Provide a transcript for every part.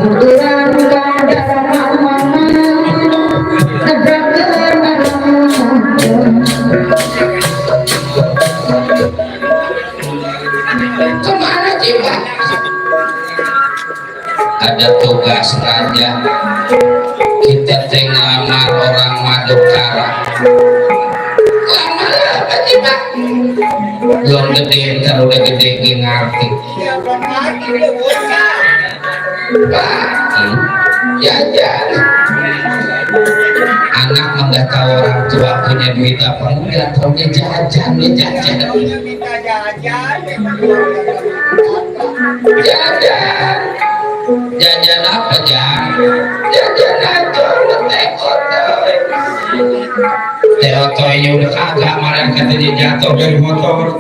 Kemana jiwa? Ada tugas raja. Kita lamar orang Madukara. Lamar apa jiwa? Belum gede, ntar udah gede ngerti. Jajan. Anak nggak tahu orang tua punya duit apa enggak, taunya jajan. Jajan apa jajan aja udah teotoy udah kagak, malah katanya jatuh dari motor.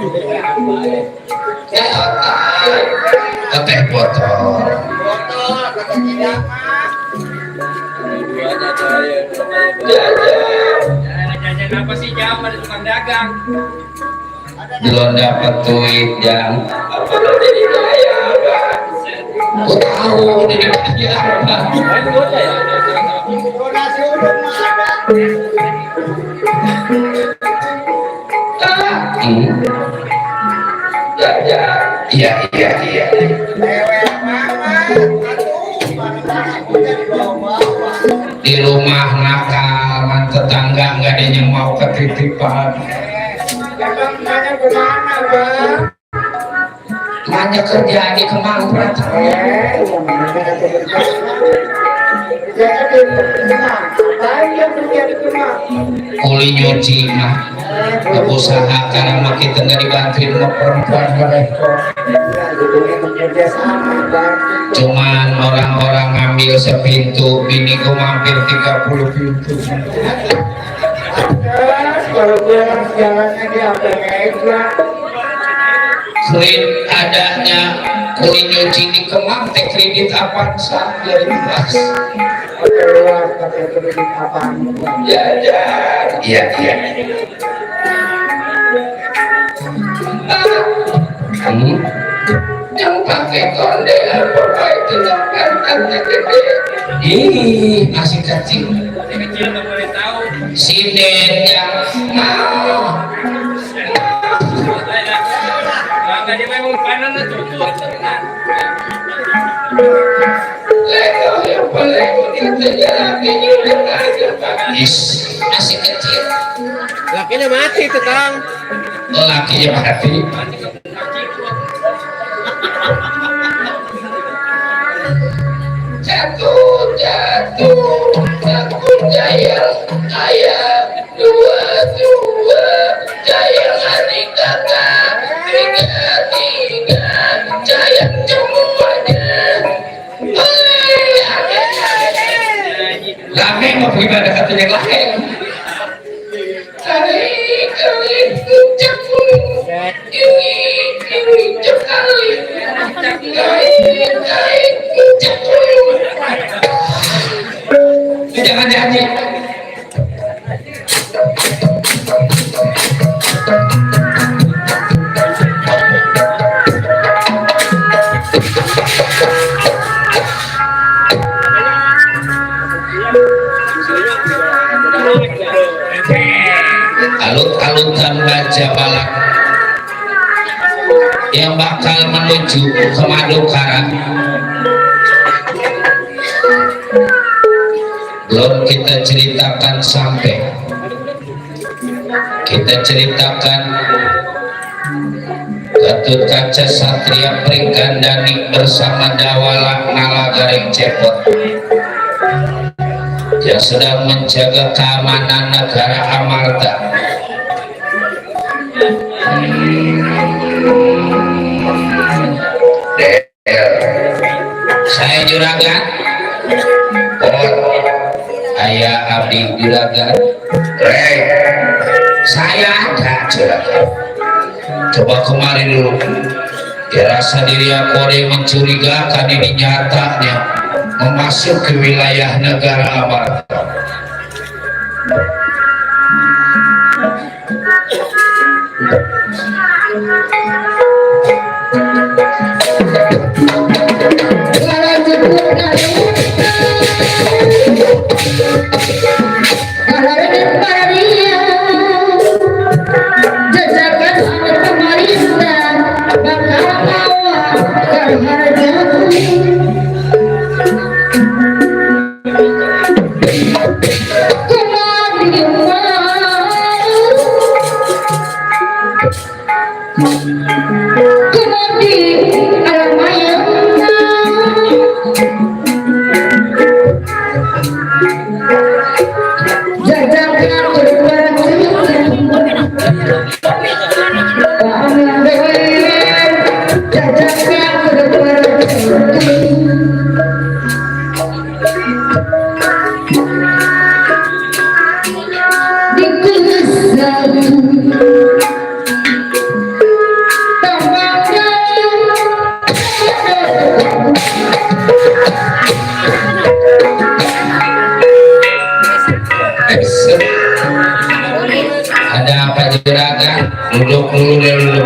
Teh botol jajan apa sih jam ada tukang dagang belum dapat duit jam apa lo jadi kaya aku tahu jadi kaya iya di rumah nakal man tetangga nggak ada yang mau ketitipan. Banyak kerja di Kemang Pratama. Kuli nyuci mah usaha karena mah kita nggak dibantuin sama perempuan mereka. Cuman orang-orang ngambil sepintu, bini ku mampir 30 pintu. Kalau pulang jalannya di apa meja. Kredit adanya kuli nyuci di Kemang teh kredit apa saja bebas. Iya. Yang pakai konde apa itu kan gede. Ih, masih kecil. Kecil nggak boleh tahu. Sinden yang mau. Nggak dia memang panen tuh. Lego yang boleh kita jalani juga is masih kecil. Lakinya mati tuh Kang. Oh, lakinya mati. Jatuh jaya dua jaya hari kakak tiga jaya semuanya. Lame mau beribadah katanya lame. Kali ucapmu ini sekali kali ucapmu. Jangan janji. Alut-alutan baja balak yang bakal menuju ke Madukara. Belum kita ceritakan sampai kita ceritakan Gatut Kaca Satria Prigandani bersama Dawala Nalagaring Cepot yang sedang menjaga keamanan negara Amarta. Saya juragan ayah abdi juragan saya ada juragan. Coba kemarin dulu dirasa diri aku mencurigakan ini nyatanya masuk ke wilayah negara Amarta. Terima kasih. Ada apa juragan? Duduk dulu.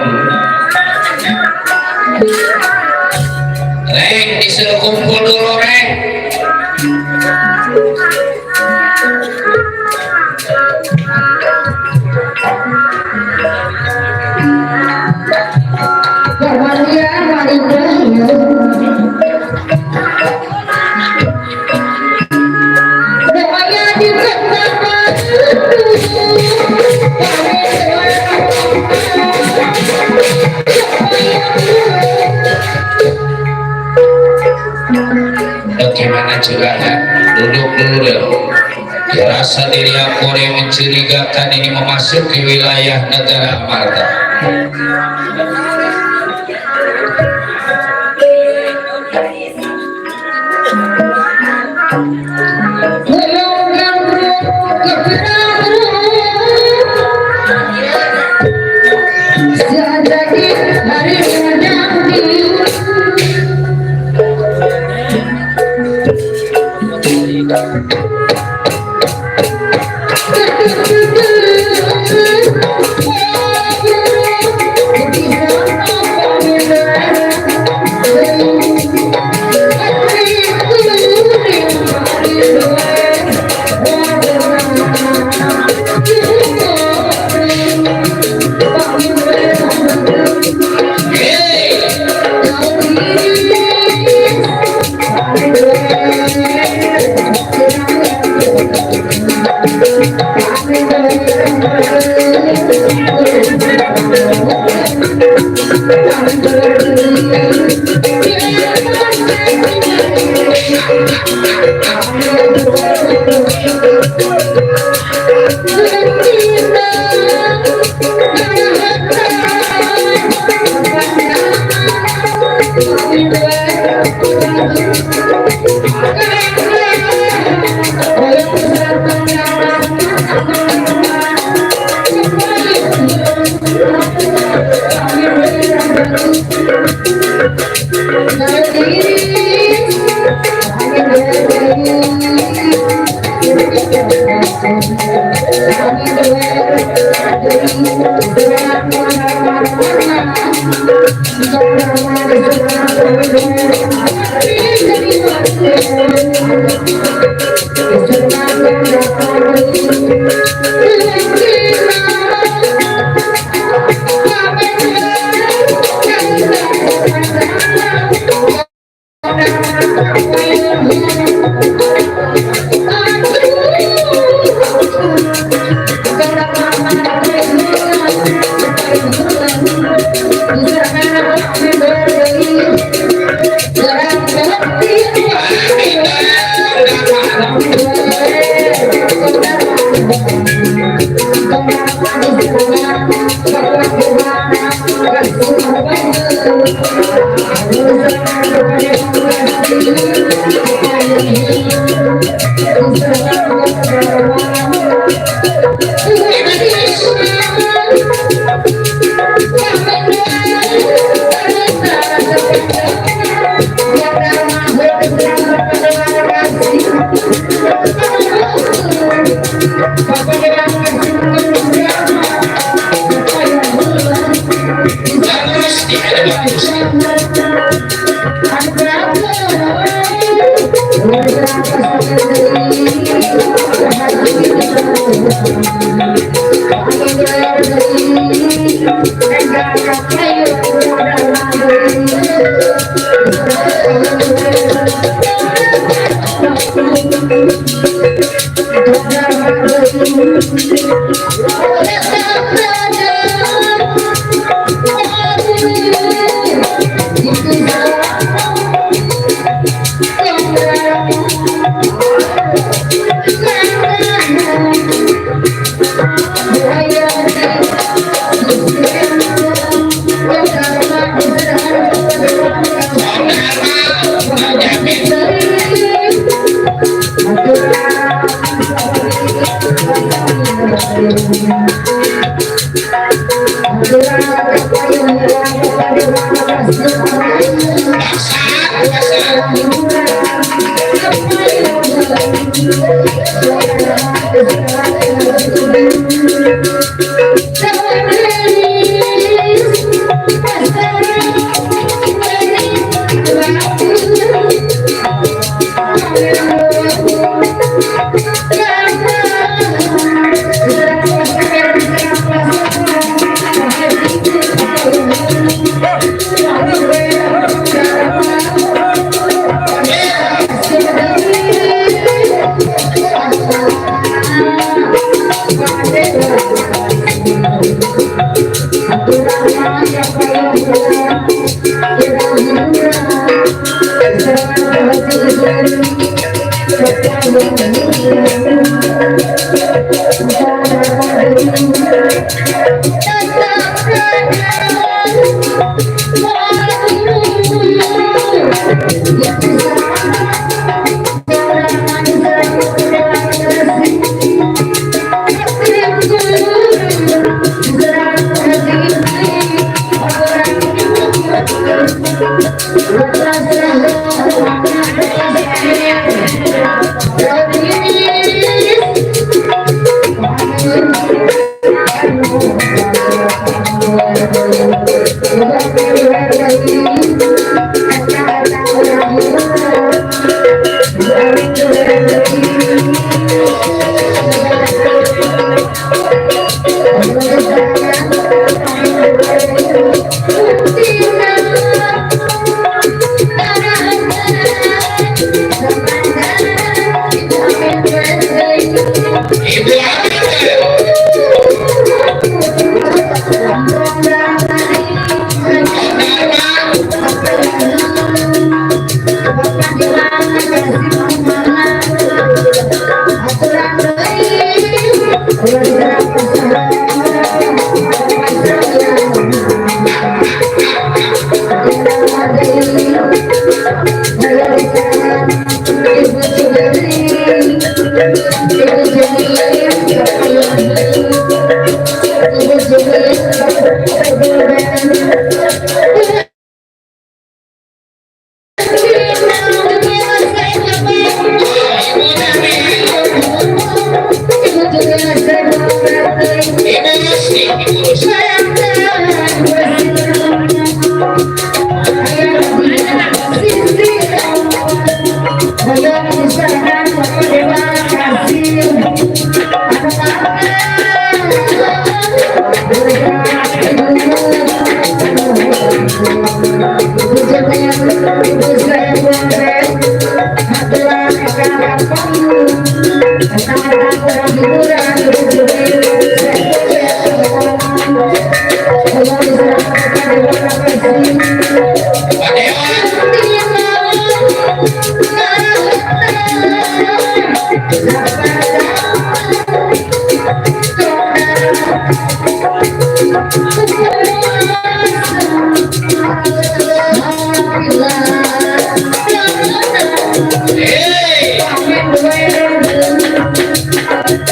Reng, disuruh kumpul dulu, Reng. Bagaimana juragan? Duduk dulu. Rasa diri aku yang mencurigakan ini memasuki wilayah negara Amarta.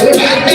Hey!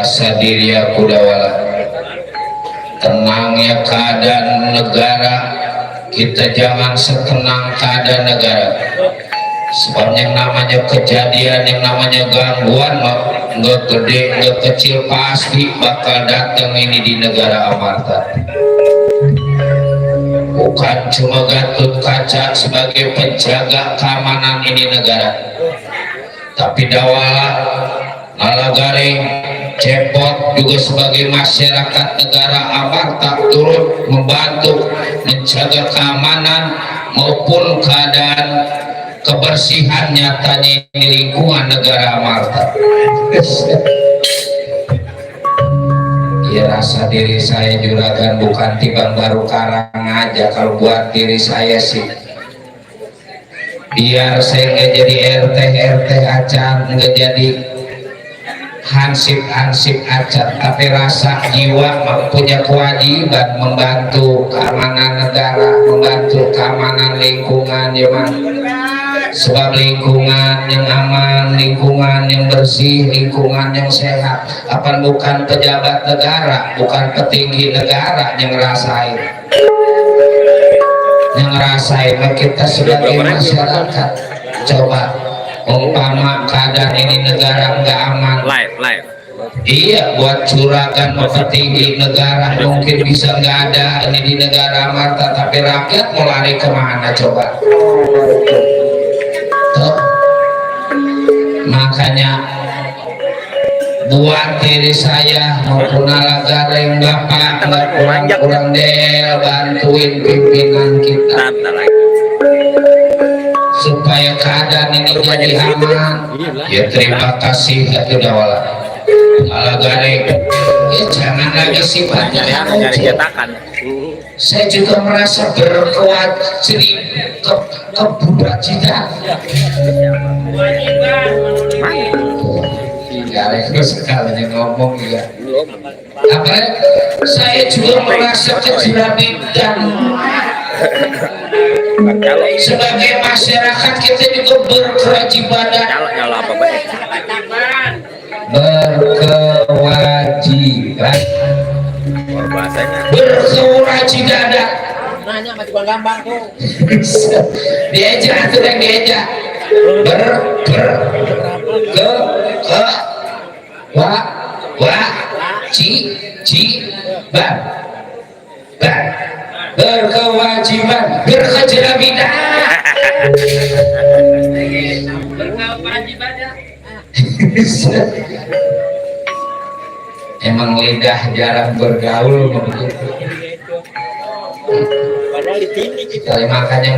Sadiria kudawala tenangnya keadaan negara, kita jangan setenang keadaan negara, sebab yang namanya kejadian, yang namanya gangguan nggak gede nggak kecil pasti bakal datang ini di negara Amarta. Bukan cuma Gatot Kaca sebagai penjaga keamanan ini negara, tapi Dawala, Nalagaring, Cepot juga sebagai masyarakat negara Amarta turut membantu menjaga keamanan maupun keadaan kebersihan nyatanya di lingkungan negara Amarta. Ya rasa diri saya juragan bukan tibang baru karang aja, kalau buat diri saya sih biar saya nggak jadi RT acan, nggak jadi hansip acat, tapi rasa jiwa punya kewajiban membantu keamanan negara, membantu keamanan lingkungan ya man. Sebab lingkungan yang aman, lingkungan yang bersih, lingkungan yang sehat, apa bukan pejabat negara, bukan petinggi negara yang ngerasain, kita sebagai masyarakat. Coba umpama keadaan ini negara nggak aman, live. Iya, buat curagan petinggi negara mungkin bisa nggak ada ini di negara Amarta, tapi rakyat mau lari kemana coba? Tuh. Makanya buat diri saya maupun Nalagaring Bapak kurang del bantuin pimpinan kita supaya keadaan ini jadi aman. Ya terima kasih Hati Dawala. Nalagaring, ya jangan lagi sifatnya cetakan. Saya juga merasa keberkewajiban. Sekali ngomong ya. Apa? Saya juga merasa keberkewajiban. Sebagai masyarakat kita juga berkewajiban. Berkewajiban. Berkewajiban. Nanya masih gampang tuh. Diajak tuh yang diajak. Berkewajiban, berkewajiban. Emang lidah jarang bergaul begitu. Kali makanya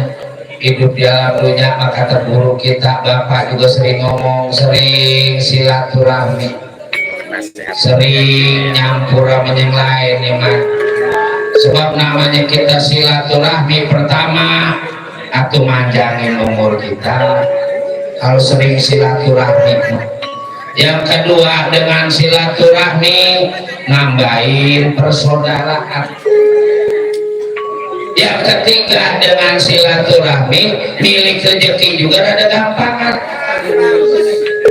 hidup di alam dunia maka terburuk kita. Bapak juga sering ngomong, sering silaturahmi, sering nyampur sama yang lain ya man. sebab namanya kita silaturahmi. Pertama atuh manjangin umur kita kalau sering silaturahmi. Yang kedua dengan silaturahmi nambahin persaudaraan. Yang ketiga dengan silaturahmi milik rezeki juga ada gampangan.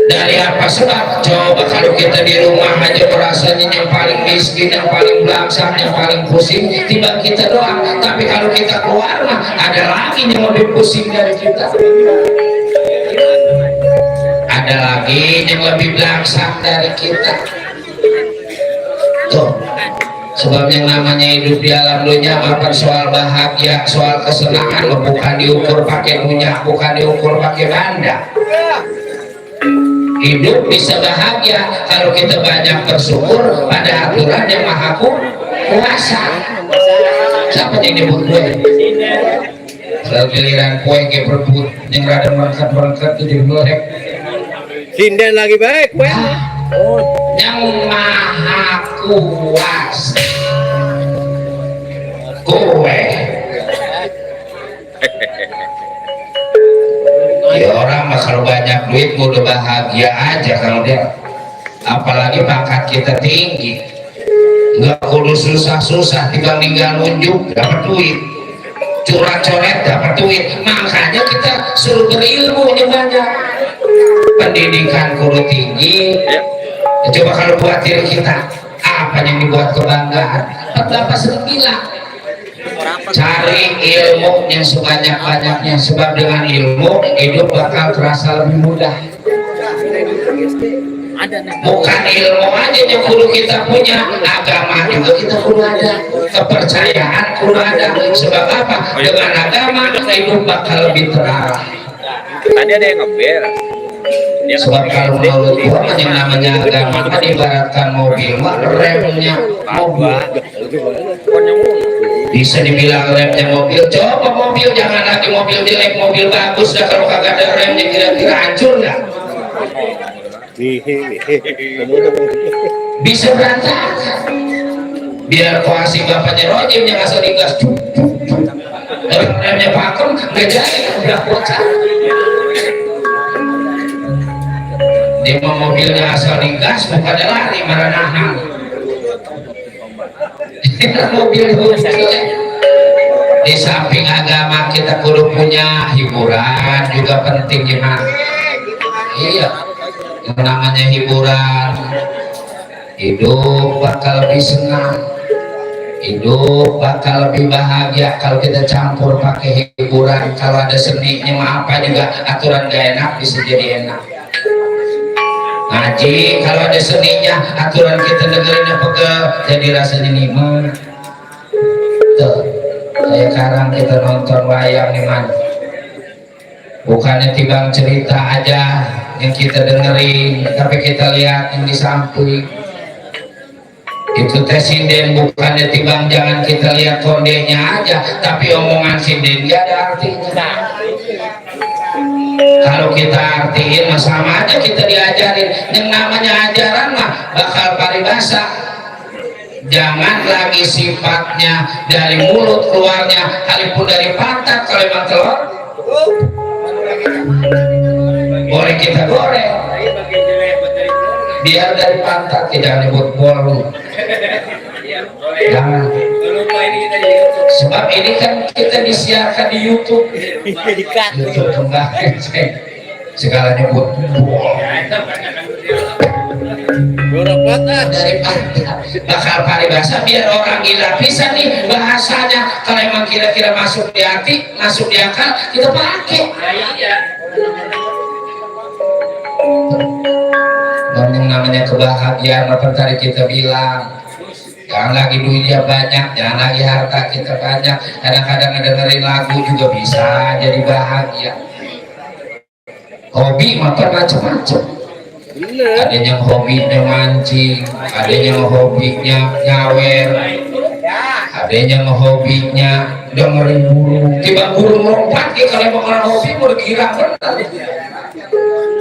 Dari apa sebab? Coba kalau kita di rumah aja merasanya yang paling miskin, yang paling belangsang, yang paling pusing, tiba kita doang. Tapi kalau kita keluar mah ada lagi yang lebih pusing dari kita. Ada lagi yang lebih belangsang dari kita. Tuh. Sebab yang namanya hidup di alam dunia bukan soal bahagia, soal kesenangan, bukan diukur pakai dunia, bukan diukur pakai banda. Hidup bisa bahagia kalau kita banyak bersyukur pada aturan yang maha kuasa. Siapa yang nyebut gue? Kalau giliran kue kayak berebut yang rada merangkat itu melek. Sinden lagi baik kue. Yang maha kuasa kue. Ya orang mah kalau banyak duit udah bahagia aja kalau dia, apalagi pangkat kita tinggi, nggak kudu susah-susah tinggal nunjuk dapat duit, curhat-coret dapat duit. Makanya kita suruh berilmu yang banyak, pendidikan kudu tinggi. Coba kalau buat diri kita apa yang dibuat kebanggaan? Bapak sering bilang cari ilmu yang sebanyak-banyaknya, sebab dengan ilmu hidup bakal terasa lebih mudah. Bukan ilmu aja yang kudu kita punya, agama juga kita kudu ada, kepercayaan kudu ada. Sebab apa? Dengan agama hidup bakal lebih terarah. Tadi ada yang ngebel. Sebab kalau menurut gua yang namanya agama kan ibaratkan mobil, remnya mobil. Bisa dibilang remnya mobil. Coba mobil, jangan lagi mobil jelek, mobil bagus dah, kalau kagak ada remnya kira-kira hancur nggak? Bisa berantakan. Biar koasi bapaknya Rojim yang asal digas, tapi remnya pakem nggak jadi, udah bocah. Dia mau mobilnya asal digas, bukan lari marah nahan. Mobil di samping agama kita kudu punya hiburan juga penting gimana? Iya, yang namanya hiburan, hidup bakal lebih senang, hidup bakal lebih bahagia kalau kita campur pakai hiburan. Kalau ada seninya mah apa juga aturan gak enak bisa jadi enak. Ngaji kalau ada seninya, aturan kita dengerin apa ke jadi rasanya nikmat. Tuh kayak sekarang kita nonton wayang nih man, bukannya tibang cerita aja yang kita dengerin, tapi kita lihat yang di samping itu teh sinden. Bukannya tibang jangan kita lihat kondenya aja, tapi omongan sinden dia ada artinya. Kalau kita artiin mah sama aja kita diajarin. Yang namanya ajaran mah bakal paribasa. Jangan lagi sifatnya dari mulut keluarnya, sekalipun dari pantat. Kalau emang telur boleh kita goreng, biar dari pantat, tidak nyebut bolu. Jangan. Sebab ini kan kita disiarkan di YouTube. YouTube kembali segala nyebut dari pantat bakal paribasa, biar orang gila bisa nih bahasanya. Kalau emang kira-kira masuk di hati, masuk di akal, kita pakai. Dan yang namanya kebahagiaan apa tadi kita bilang, jangan lagi duitnya banyak, jangan lagi harta kita banyak. Kadang-kadang dengerin lagu juga bisa jadi bahagia. Hobi makan macam-macam. Ada yang hobinya mancing, ada yang hobinya nyawer, ada yang hobinya dengerin burung. Tiba burung lompat, kalau mau orang hobi mau gila benar.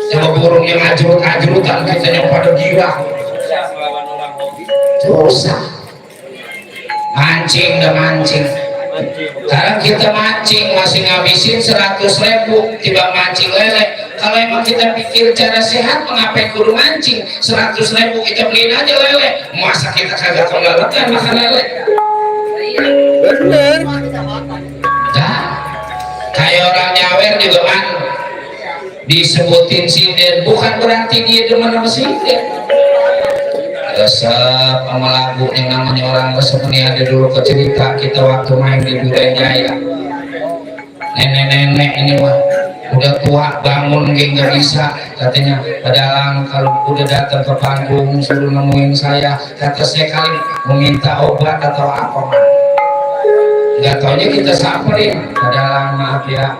Sama burung yang ajrut-ajrutan kita yang pada gila. Susah. mancing dan mancing. Sekarang kita mancing masih ngabisin 100.000 tiba mancing lele. Kalau emang kita pikir cara sehat, mengapa kudu mancing 100.000 kita beliin aja lele. Masa kita kagak keleletan makan lele? Bener. Nah, kayak orang nyawer juga kan disebutin sinden, bukan berarti dia demen sama sinden. Resep sama lagu yang namanya orang resep ini ada dulu ke cerita kita waktu main di Duren Jaya. Nenek-nenek ini mah udah tua bangun nggak bisa katanya, padahal kalau udah datang ke panggung suruh nemuin saya, kata saya kali meminta obat atau apa mah nggak taunya kita samperin, padahal maaf ya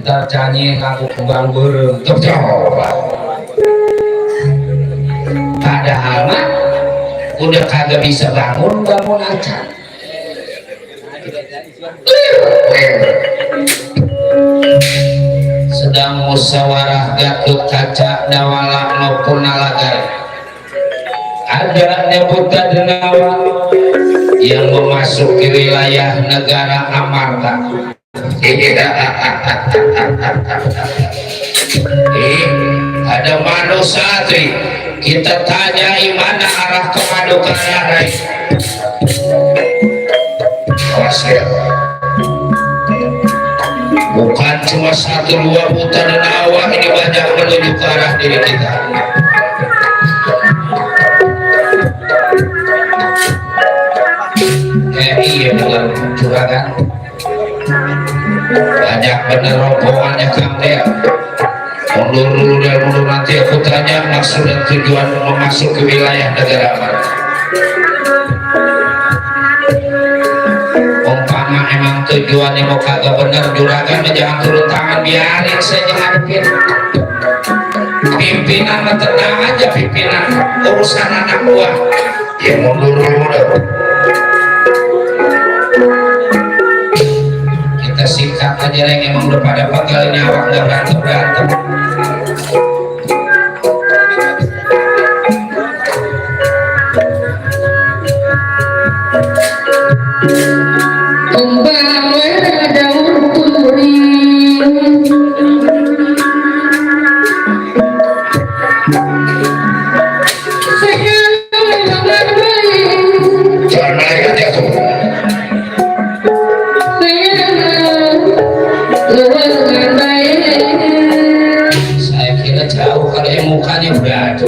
ntar canyi lagu kembang burung coba padahal mah udah kagak bisa bangun aja. Sedang musyawarah Gatot Kaca Dawala maupun Nalagar, ada nyebutan denawa yang memasuki wilayah negara Amarta. Ada Manusatri, kita tanya mana arah ke Madukarai. Bukan cuma 1-2 buta dan awak, ini banyak menuju ke arah diri kita. Iya benar curagan, banyak bener rombongannya Kang Dea. Mundur dulu dan mundur nanti aku tanya maksud dan tujuan masuk ke wilayah negara aman. Umpama emang tujuannya mau kagak bener juragan, jangan turun tangan, biarin saya ngadepin. Pimpinan mah tenang aja, pimpinan urusan anak buah. Ya mundur dulu dah. Kita sikat aja yang emang udah pada pagal ini awak nggak berantem. Kembang daun turing Jangan malaikat ya tuh. Saya kira jauh kalau yang mukanya beradu.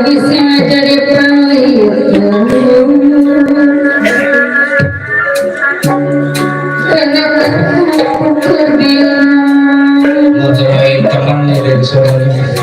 Bisa jadi Mau temuin temannya dari Solo.